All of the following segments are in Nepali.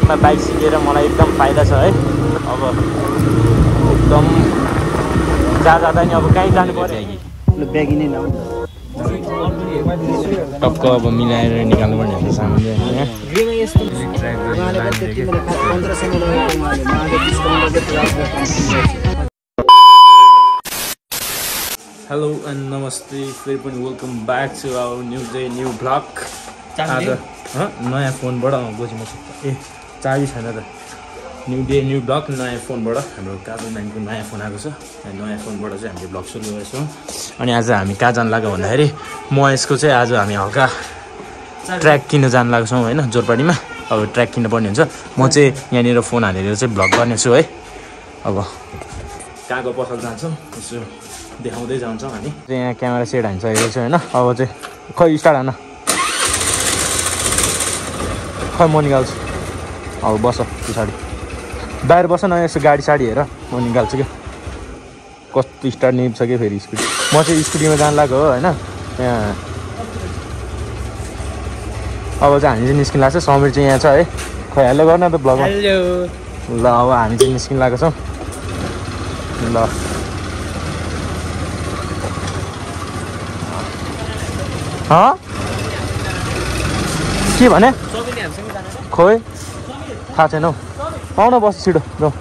टाइममा बाइक सिकेर मलाई एकदम फाइदा छ है। अब एकदम जहाँ जाँदा नि अब कहीँ जानु पर्यो ब्यागी नै लाउँ टक्क अब मिलाएर निकाल्नु पर्ने हुन्छ सामान चाहिँ हेलो एन्ड नमस्ते फेरि पनि welcome back to our new day new vlog. आज नयाँ फोनबाट बुझ्नु ए चाबी छैन त न्यू डे न्यू ब्लग नयाँ फोनबाट हाम्रो काजल ब्याङ्कको नयाँ फोन आएको छ। नयाँ फोनबाट चाहिँ हामीले ब्लग सुरु गरेछौँ। अनि आज हामी कहाँ जानु लाग्यो भन्दाखेरि म यसको चाहिँ आज हामी हल्का ट्र्याक किन्न जानु लागेको छौँ होइन जोरपाटीमा। अब ट्र्याक किन्न पर्ने हुन्छ। म चाहिँ यहाँनिर फोन हालेर चाहिँ ब्लग गर्नेछु है। अब कहाँको पसल जान्छौँ यसो देखाउँदै जान्छौँ हामी। यहाँ क्यामेरा सेट हानिसकेको छ होइन। अब चाहिँ खै स्टार्ट हान खै म निकाल्छु। अब बस पछाडि बाहिर बस न यसो गाडी साडी हेर म निकाल्छु क्या। कस्तो स्टार्ट निप्छ कि फेरि स्कुटी। म चाहिँ स्कुटीमा जानु लाग्यो हो होइन। यहाँ अब चाहिँ हामी चाहिँ निस्किनु लाग्छ। समीर चाहिँ यहाँ छ है। खै हेलो गर्न त ब्लगमा ल। अब हामी चाहिँ निस्किनु लागेको छौँ ल। के भने खोइ थाहा छैन हौ। आउन बस छिटो जाउँ।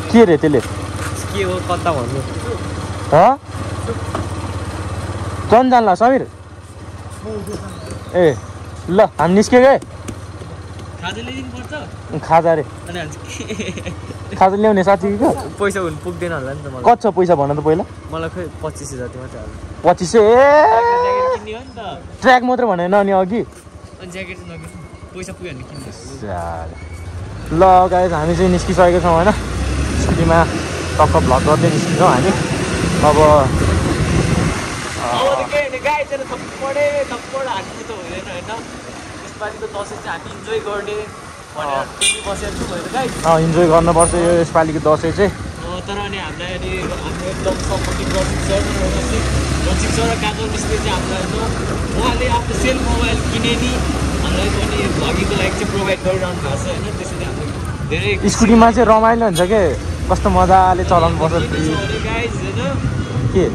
के रे त्यसले के हो कता भन्नु कन जान्ला समीर ए ल हामी निस्क्यो क्या। खाजा रे खाजा ल्याउने साथी क्या। पैसा हुनु पुग्दैन होला नि त मलाई। कति छ पैसा भन त पहिला। मलाई खै 25 जति मात्रै होला। 25 ए ट्र्याक मात्रै भनेन अनि अघि ज्याकेट पैसा पुग्यो भने किन्नु। ल गाइस हामी चाहिँ निस्किसकेको छौँ होइन। स्कुटीमा टक्क भ्लग गर्दै निस्किन्छौँ हामी। अब इन्जोय गर्नुपर्छ यो यसपालिको दसैँ चाहिँ। तर अनि हामीलाई अहिले हाम्रो एकदम सपोर्टिङ रसिक सर र काजल मिस्त्री चाहिँ हामीलाई उहाँले आफ्नो सेल मोबाइल किने नि हामीलाई पनि भगिको लागि चाहिँ प्रोभाइड गरिरहनु भएको छ होइन। त्यसैले हामीले धेरै स्कुटीमा चाहिँ रमाइलो हुन्छ के कस्तो मजाले चलाउनु पर्छ गाइज होइन। के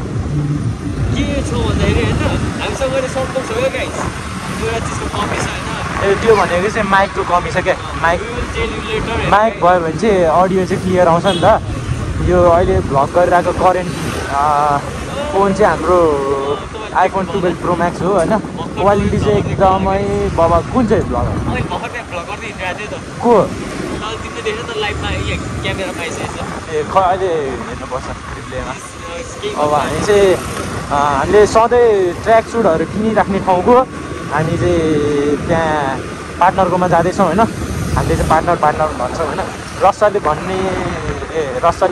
छ भन्दाखेरि होइन हामीसँग अहिले सर्टकट छ क्या गाइज। एउटा चिजको कमी छ होइन। ए त्यो भनेको चाहिँ माइकको कमी छ क्या। माइक भयो भने चाहिँ अडियो चाहिँ क्लियर आउँछ नि त। यो अहिले भ्लग गरिरहेको करेन्ट फोन चाहिँ हाम्रो आइफोन 12 प्रो म्याक्स हो होइन। क्वालिटी चाहिँ एकदमै बाबा। कुन चाहिँ भ्लग को ए ख अहिले हेर्नुपर्छ रिप्लेमा। अब हामी चाहिँ हामीले सधैँ ट्र्याक सुटहरू किनिराख्ने ठाउँको हामी चाहिँ त्यहाँ पार्टनरकोमा जाँदैछौँ होइन। हामीले चाहिँ पार्टनर भन्छौँ होइन। रसले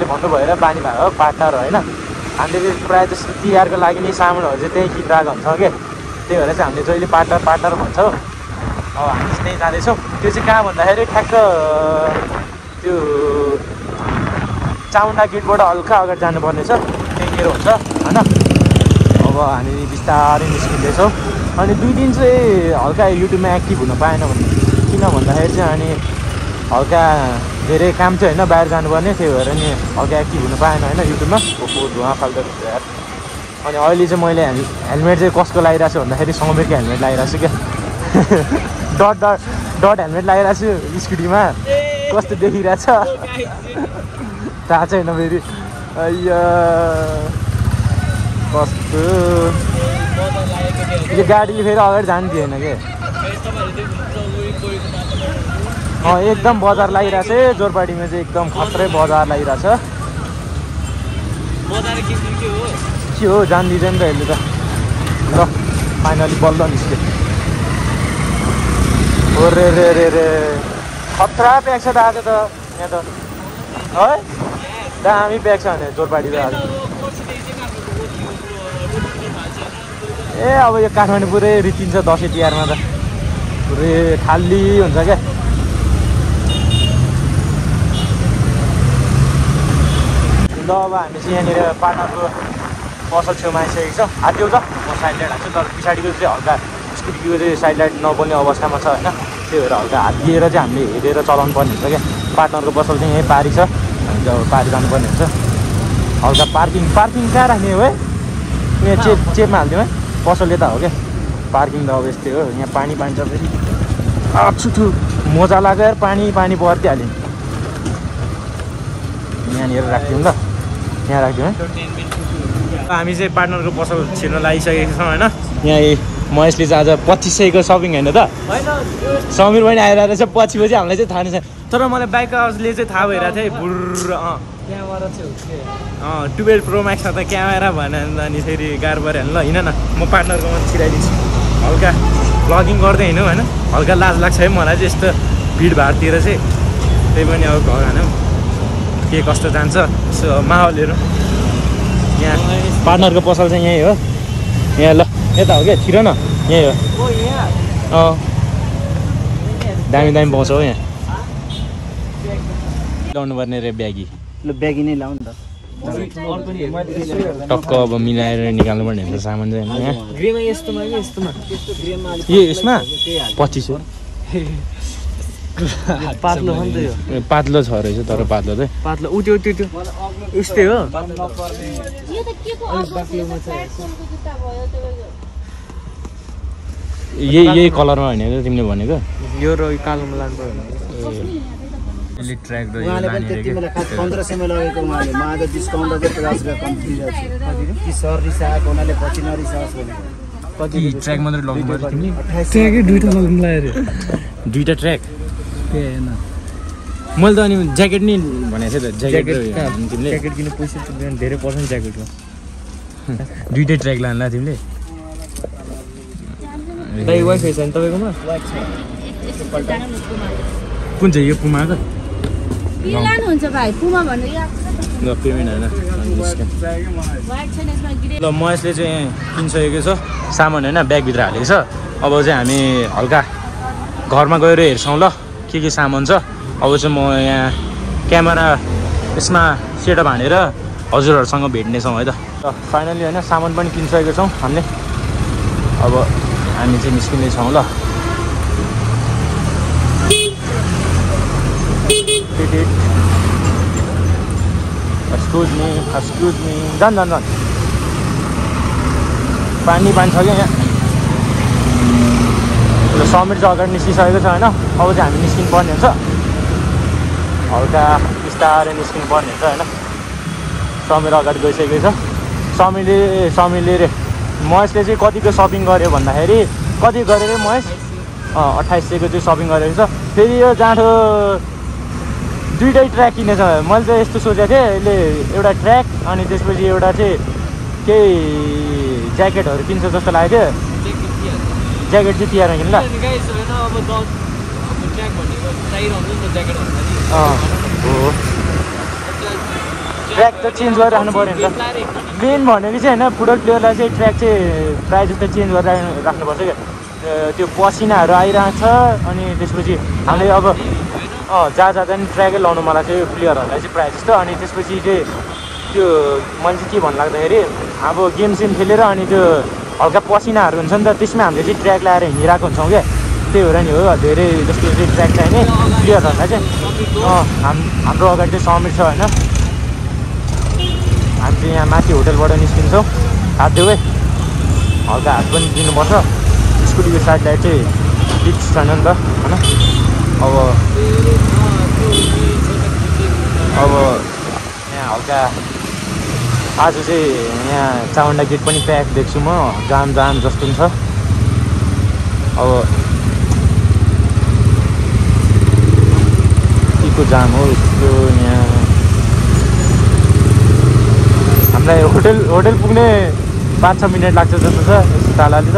भन्नु भएर बानी भएको पार्टनर होइन। हामीले प्रायः जस्तो तिहारको लागि नै सामानहरू चाहिँ त्यहीँ किनिरहेको हुन्छौँ क्या। त्यही भएर चाहिँ हामीले जहिले पार्टनर भन्छौँ। अब हामी चाहिँ त्यहीँ जाँदैछौँ। त्यो चाहिँ कहाँ भन्दाखेरि ठ्याक्क त्यो चामुण्डा गेटबाट हल्का अगाडि जानुपर्ने छ त्यहीँनिर हुन्छ होइन। अब हामी बिस्तारै निस्किँदैछौँ। अनि 2 दिन चाहिँ हल्का युट्युबमा एक्टिभ हुन पाएन भने किन भन्दाखेरि चाहिँ अनि हल्का धेरै काम थियो होइन बाहिर जानुपर्ने। त्यही भएर नि हल्का एक्टिभ हुनु पाएन होइन युट्युबमा। धुवा फाल्दो यार। अनि अहिले चाहिँ मैले हेलमेट चाहिँ कसको लगाइरहेको छु भन्दाखेरि समीरको हेलमेट लगाइरहेको छु क्या। डट हेलमेट लगाइरहेको छु स्कुटीमा। कस्तो देखिरहेछ थाहा छैन फेरि। कस्तो यो गाडीले फेरि अगाडि जानु दिएन क्या। एकदम बजार लागिरहेछ है जोरपाटीमा चाहिँ एकदम खत्रै बजार लागिरहेछ। के हो जान दिँदैन त यसले त। ल फाइनली बल्ल निस्क्यो। हो रे रे रे रे खतरा प्याक छ त आज त यहाँ त है दामी प्याक छ भने जोरपाटी त आज। ए अब यो काठमाडौँ पुरै रितिन्छ दसैँ तिहारमा त पुरै खाली हुन्छ क्या। ल अब हामी चाहिँ यहाँनिर पार्टनरको पसल छेउमा आइसकेको छ। आइदेऊ त म साइड ल्याइहाल्छु। तर पछाडिको चाहिँ हल्का स्कुटीको चाहिँ साइड लाइट नबोल्ने अवस्थामा छ होइन। त्यही भएर हल्का हात दिएर चाहिँ हामीले हेरेर चलाउनु पर्ने हुन्छ क्या। पार्टनरको पसल चाहिँ यहीँ पारी छ, अनि जब पारी जानुपर्ने हुन्छ। हल्का पार्किङ कहाँ राख्ने हो है? यहाँ चेपमा हालिदिउँ है। पसल यता हो क्या, पार्किङ त अब यस्तै हो। यहाँ पानी छ फेरि अछुठु मजा लाग्यो यार। पानी परिहाल्यो। यहाँनिर राखिदिउँ ल, यहाँ राखिदिउँ है। हामी चाहिँ पार्टनरको पसल छिर्न लागिसकेको छौँ होइन। यहाँ महेशले चाहिँ आज 2500को सपिङ होइन त? समीर पनि आएर रहेछ पछि हामीलाई चाहिँ थाहा नै छैन। तर मलाई बाइकको आवाजले चाहिँ थाहा भइरहेको थियो है। बुर्र 12 प्रो म्याक्समा त क्यामेरा भनेर अनि फेरि गाह्रो पऱ्यो होइन। ल हिँड न, म पार्टनरकोमा छिराइदिन्छु। हल्का भ्लगिङ गर्दै हिँड्नु होइन। हल्का लाज लाग्छ है मलाई चाहिँ यस्तो भिडभाडतिर चाहिँ। त्यही पनि अब घर होइन के कस्तो जान्छ यसो माहौलहरू। यहाँ पार्टनरको पसल चाहिँ यहीँ हो। यहाँ ल यता हो क्या, छिर न, यहीँ हो। दामी पाउँछ हो यहाँ। लाउनु पर्ने रे ब्यागी। ल ब्यागी नै लाउनु त। टक्क अब मिलाएर निकाल्नु पर्ने हुन्छ सामान चाहिँ होइन। यहाँ ग्रेमा यस्तोमा कि यस्तोमा यसमा 2500 पातलो हो नि त यो। पातलो छ रहेछ, तर पातलो चाहिँ पातलो उ त्यो उस्तै हो। यही कलरमा होइन त तिमीले भनेको? यो र कालोमा लानु पर्यो। यसले ट्र्याक र 1500 मा लगेको उहाँले म आज डिस्काउन्ट गरेर 50 रुपैयाँ कम्ती दिइरहेको छु। कि सर रिसाएको हुनाले पछि नरिसाओस् भनेको। कति ट्र्याक मात्रै लगाउनु पर्यो तिमीले? ट्र्याकै दुईटा लगाउनु लाग्यो रे। दुईटा ट्र्याक? के हैन, मैले त अनि ज्याकेट नि भनेको थिएँ त। ज्याकेट तिमीले ज्याकेट किन पैसा धेरै पर्छ नि ज्याकेटमा। दुईटै ट्र्याक लान्ला तिमीले? दाइ वाइफाई छ नि तपाईँकोमा? कुन चाहिँ यो पुमाको? के लानुहुन्छ भाइ? पुमा भन्नु यो ल पेमेन्ट होइन। ल महेशले चाहिँ किनिसकेको छ सामान होइन, ब्यागभित्र हालेको छ। अब चाहिँ हामी हल्का घरमा गएर हेर्छौँ ल के सामान छ। अब चाहिँ म यहाँ क्यामेरा यसमा सेटअप हानेर हजुरहरूसँग भेट्नेछौँ है त। फाइनली होइन सामान पनि किनिसकेको छौँ हामीले। अब हामी चाहिँ निस्किँदैछौँ ल। एक्सक्युज मी जान पानी छ क्या यहाँ। ल समीर चाहिँ अगाडि निस्किसकेको छ होइन। अब चाहिँ हामी निस्किनु पर्ने हुन्छ, हल्का बिस्तारै निस्किनु पर्ने हुन्छ होइन। समीर अगाडि गइसकेको छ। समीरले रे महेशले चाहिँ कतिको सपिङ गर्यो भन्दाखेरि, कति गरेर महेश 2800को चाहिँ सपिङ गरेको छ। फेरि यो जाँडो दुईटै ट्र्याक किनेछ। मैले चाहिँ यस्तो सोचेको थिएँ, यसले एउटा ट्र्याक अनि त्यसपछि एउटा चाहिँ केही ज्याकेटहरू किन्छ जस्तो लागेको थियो। ज्याकेट चाहिँ तिहारमा किन्नु ल। हो ट्र्याक त चेन्ज गरेर राख्नु पऱ्यो नि त। मेन भनेको चाहिँ होइन, फुटबल प्लेयरलाई चाहिँ ट्र्याक चाहिँ प्रायः जस्तो चेन्ज गरेर राख्नुपर्छ क्या। त्यो पसिनाहरू आइरहेको छ अनि त्यसपछि हामीले अब जाँदा नि ट्र्याकै लाउनु मलाई चाहिँ प्लेयरहरूलाई चाहिँ प्रायः जस्तो। अनि त्यसपछि चाहिँ त्यो मैले चाहिँ के भन्नु लाग्दाखेरि, अब गेम खेलेर अनि त्यो हल्का पसिनाहरू हुन्छ नि त, त्यसमा हामीले चाहिँ ट्र्याक लगाएर हिँडिरहेको हुन्छौँ क्या। त्यही भएर नि हो धेरै जस्तो चाहिँ ट्र्याक चाहिने प्लेयरहरूलाई चाहिँ। हाम्रो अगाडि चाहिँ समीर छ होइन। हामी चाहिँ यहाँ माथि होटलबाट निस्किन्छौँ। हात देऊ है, हल्का हात पनि दिनुपर्छ। स्कुटीको साइड लाइट चाहिँ फिक्स छैन नि त होइन। अब यहाँ हल्का आज चाहिँ यहाँ चामुण्डा गेट पनि प्याक देख्छु म, जाम जस्तो पनि छ। अब केको जाम हो यस्तो यहाँ। हामीलाई होटल पुग्ने 5-6 मिनट लाग्छ जस्तो छ यस्तो तालाले त।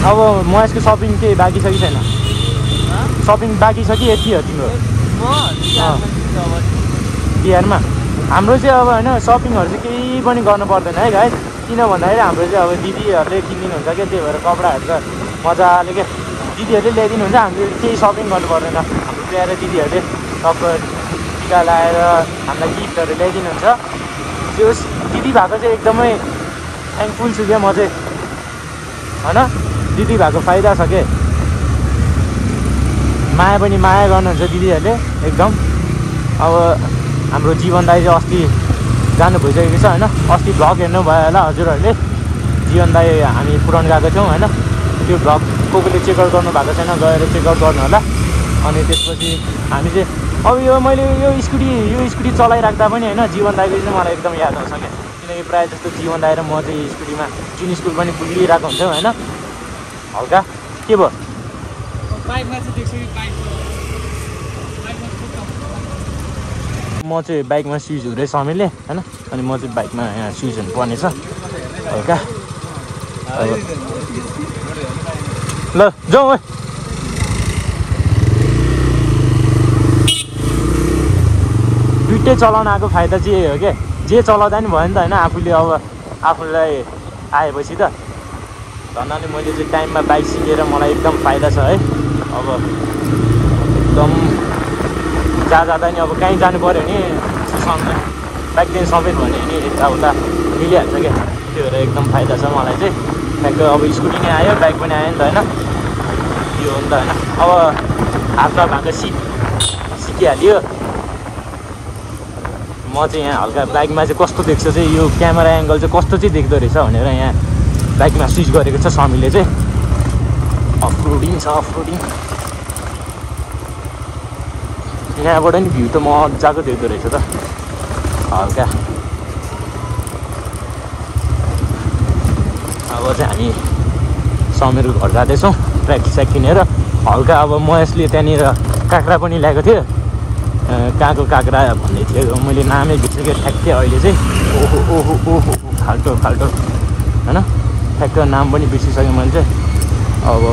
अब महेशको सपिङ केही बाँकी छ कि छैन? सपिङ बाँकी छ कि यति हो तिम्रो? तिहारमा हाम्रो चाहिँ अब होइन सपिङहरू चाहिँ केही पनि गर्नु पर्दैन है गाइस। किन भन्दाखेरि हाम्रो चाहिँ अब दिदीहरूले किनिदिनुहुन्छ क्या। त्यही भएर कपडाहरू त मजाले क्या दिदीहरूले ल्याइदिनुहुन्छ। हामीले केही सपिङ गर्नु पर्दैन। हाम्रो प्यारो दिदीहरूले सब टिका लगाएर हामीलाई गिफ्टहरू ल्याइदिनुहुन्छ। जे होस् दिदी भएको चाहिँ एकदमै थ्याङ्कफुल छु क्या म चाहिँ होइन दिदी भएको फाइदा छ के माया पनि माया गर्नुहुन्छ दिदीहरूले एकदम अब हाम्रो जीवन दाइ चाहिँ अस्ति जानु भइसकेको छ होइन अस्ति भ्लग हेर्नु भयो होला हजुरहरूले जीवन दाइ हामी पुरानो गएको थियौँ होइन त्यो भ्लग कसले चेकआउट गर्नु भएको छैन गएर चेकआउट गर्नु होला अनि त्यसपछि हामी चाहिँ अब मैले यो स्कुटी चलाइराख्दा पनि होइन जीवन दाइको चाहिँ मलाई एकदम याद आउँछ क्या किनकि प्रायः जस्तो जीवन दाइ र म चाहिँ स्कुटीमा जुन स्कुल पनि पुगिरहेको हुन्थ्यौँ होइन हल्का के भयो म चाहिँ बाइकमा स्विच हुँदै समेले होइन अनि म चाहिँ बाइकमा यहाँ स्विच हुनु पर्नेछ हल्का ल जाउँ है दुइटै चलाउन आएको फाइदा चाहिँ यही हो क्या जे चलाउँदा नि भयो नि त होइन आफूले अब आफूलाई आएपछि त भन्नाले मैले चाहिँ टाइममा बाइक सिकेर मलाई एकदम फाइदा छ है अब एकदम जहाँ जाँदा नि अब कहीँ जानु पऱ्यो भने बाइकदेखि समेत भन्यो भने यताउता मिलिहाल्छ क्या त्यो भएर एकदम फाइदा छ मलाई चाहिँ ट्याक्कै अब स्कुटी नै आयो बाइक पनि आयो नि त होइन यो हो नि त होइन अब हातमा भएको सिकिहाल्यो म चाहिँ यहाँ हल्का बाइकमा चाहिँ कस्तो देख्छ चाहिँ यो क्यामेरा एङ्गल चाहिँ कस्तो चाहिँ देख्दो रहेछ भनेर यहाँ बाइकमा स्विच गरेको छ समीले चाहिँ अफरोडिङ छ अफरोडिङ यहाँबाट नि भ्यू त मजाको देख्दो रहेछ त हल्का अब चाहिँ हामी समीरको घर जाँदैछौँ ट्र्याक स्याक किनेर हल्का अब म यसले त्यहाँनिर काँक्रा पनि ल्याएको थियो कहाँको काँक्रा भन्ने थियो मैले नामै बिर्सेको ठ्याक्कै अहिले चाहिँ ओहो ओहो ओहो फाल्टो होइन ठ्याक्क नाम पनि बिर्सिसकेँ मैले चाहिँ अब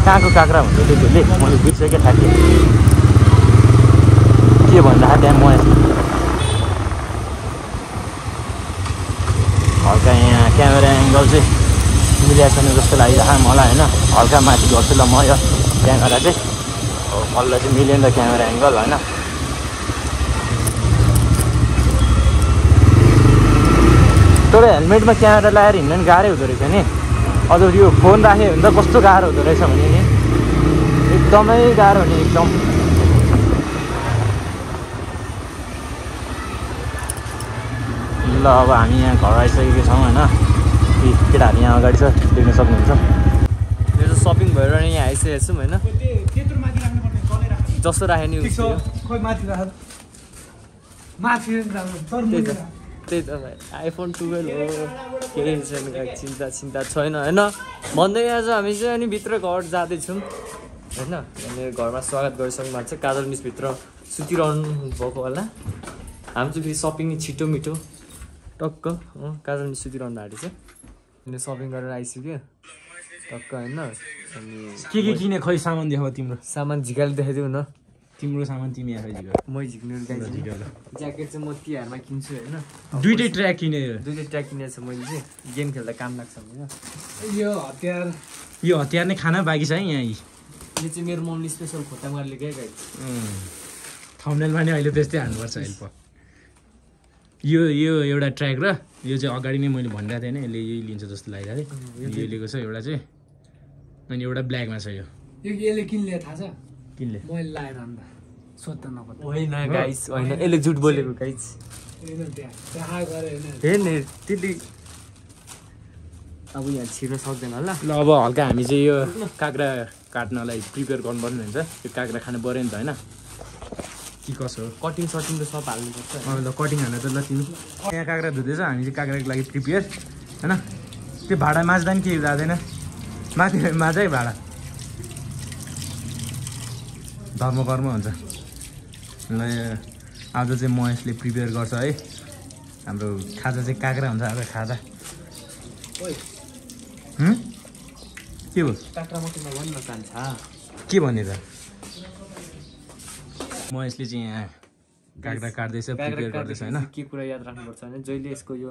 कहाँको काँक्रा हुन्छ त्यसले मैले बिर्सेकै ठ्याक्कै के भन्दाखेरि त्यहाँ म हल्का यहाँ क्यामेरा एङ्गल चाहिँ मिलिएको छैन जस्तो लागिरहेको मलाई होइन हल्का माथि गर्छु ल म यो क्यामेरा चाहिँ बल्ल चाहिँ मिल्यो नि त क्यामेरा एङ्गल होइन तर हेलमेटमा क्यामेरा लगाएर हिँड्नु पनि गाह्रै हुँदो रहेछ नि अझ यो फोन राख्यो भने त कस्तो गाह्रो हुँदो रहेछ भने नि एकदमै गाह्रो नि एकदम ल अब हामी यहाँ घर आइसकेको छौँ होइन केटाहरू यहाँ अगाडि छ देख्न सक्नुहुन्छ मेरो सपिङ भएर यहाँ आइसकेको छौँ होइन जस्तो राख्यो नि त्यही त भाइ आइफोन 12 हो केही छैन चिन्ता छैन होइन भन्दै यहाँ चाहिँ हामी चाहिँ अनि भित्र घर जाँदैछौँ होइन अनि घरमा स्वागत गरिसक्नु भएको छ काजल मिसभित्र सुतिरहनु भएको होला हामी चाहिँ फेरि सपिङ छिटो मिठो टक्क काजल मिस सुतिरहनु भएको छ अनि सपिङ गरेर आइसक्यो टक्क होइन अनि के किने खै सामान देखाऊ तिम्रो सामान झिकाले देखाइदेऊ न तिम्रो सामान तिमी आफै झिकाऊ म झिक्नु ज्याकेट चाहिँ म तिहारमा किन्छु होइन दुइटै ट्र्याक किनेको छ मैले चाहिँ गेम खेल्दा काम लाग्छ होइन यो हतियार नै खाना बाँकी छ है यहाँ यो चाहिँ मेरो मम्मीले स्पेसल खोटा मारले गएको थम्बनेलमा नि अहिले त्यस्तै हाल्नुपर्छ अहिले यो एउटा ट्र्याक र यो चाहिँ अगाडि नै मैले भनिरहेको थिएँ यसले यही लिन्छ जस्तो लागिरहेको थियो यो लिएको छ एउटा चाहिँ अनि एउटा ब्ल्याकमा छ यो यसले किनले थाहा छ किनले मैले लाएर अन्त सोध्दा नपर्छ होइन गाइस होइन यसले झुट बोलेको गाइस हेर्ने त्यसले अब यहाँ छिर्न सक्दैन होला ल अब हल्का हामी चाहिँ यो काँक्रा काट्नलाई प्रिपेयर गर्नुपर्ने हुन्छ यो काँक्रा खानु पऱ्यो नि त होइन के कसो कटिङ सटिङ त सब हाल्नुपर्छ ल कटिङ हाल्नु त ल तिमी यहाँ काँक्रा धुँदैछ हामी चाहिँ काँक्राको लागि प्रिपेयर होइन त्यो भाँडा माझ्दा नि केही जाँदैन माथि माझै भाँडा धर्मकर्म हुन्छ ल आज चाहिँ म यसले प्रिपेयर गर्छ है हाम्रो खाजा चाहिँ काँक्रा हुन्छ आज खाजा के भयो काँक्रा मात्रै नभन्नु न कान्छा के भने त म यसले चाहिँ यहाँ काँक्रा काट्दैछ प्रिपेयर गर्दैछ होइन के कुरा याद राख्नुपर्छ भने जहिले यसको यो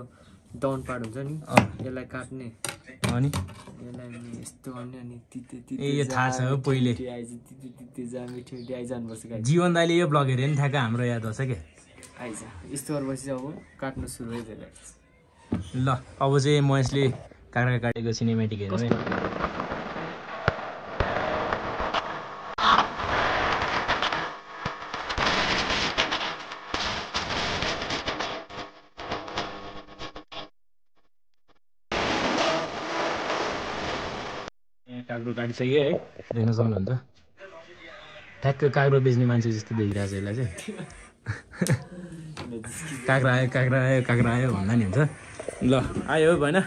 डाउन पार्ट हुन्छ नि यसलाई काट्ने अनि यस्तो गर्ने अनि ए यो थाहा छ हो पहिले जीवन दाइले यो ब्लग हेऱ्यो नि ठ्याक्क हाम्रो याद आउँछ क्या आइज यस्तो गरेपछि अब काट्नु सुरु भइदियो ल अब चाहिँ म यसले काँक्रा काटेको सिनेमेटिक हेरौँ है काँक्रो काटिसक्यो है देख्न सक्नुहुन्छ ठ्याक्क काँक्रो बेच्ने मान्छे जस्तो देखिरहेको छ यसलाई चाहिँ काँक्रा आयो भन्दा नि हुन्छ ल आयो भएन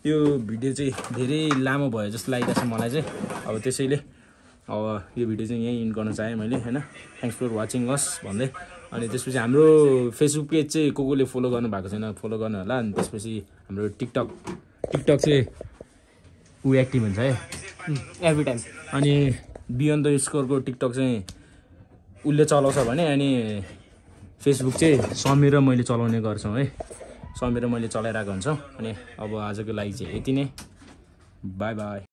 यो भिडियो चाहिँ धेरै लामो भयो जस्तो लागिरहेको छ मलाई चाहिँ अब त्यसैले अब यो भिडियो चाहिँ यहीँ इन्ड गर्न चाहेँ मैले होइन थ्याङ्क्स फर वाचिङ अस भन्दै अनि त्यसपछि हाम्रो फेसबुक पेज चाहिँ कोले फलो गर्नुभएको छैन फलो गर्नु होला अनि त्यसपछि हाम्रो टिकटक चाहिँ ऊ एक्टिभ हुन्छ है एभ्री टाइम अनि बियोन्ड द स्कोरको टिकटक चाहिँ उसले चलाउँछ भने अनि फेसबुक चाहिँ समीर र मैले चलाउने गर्छौँ है समीर र मैले चलाइरहेको हुन्छौँ अनि अब आजको लागि चाहिँ यति नै बाई बाई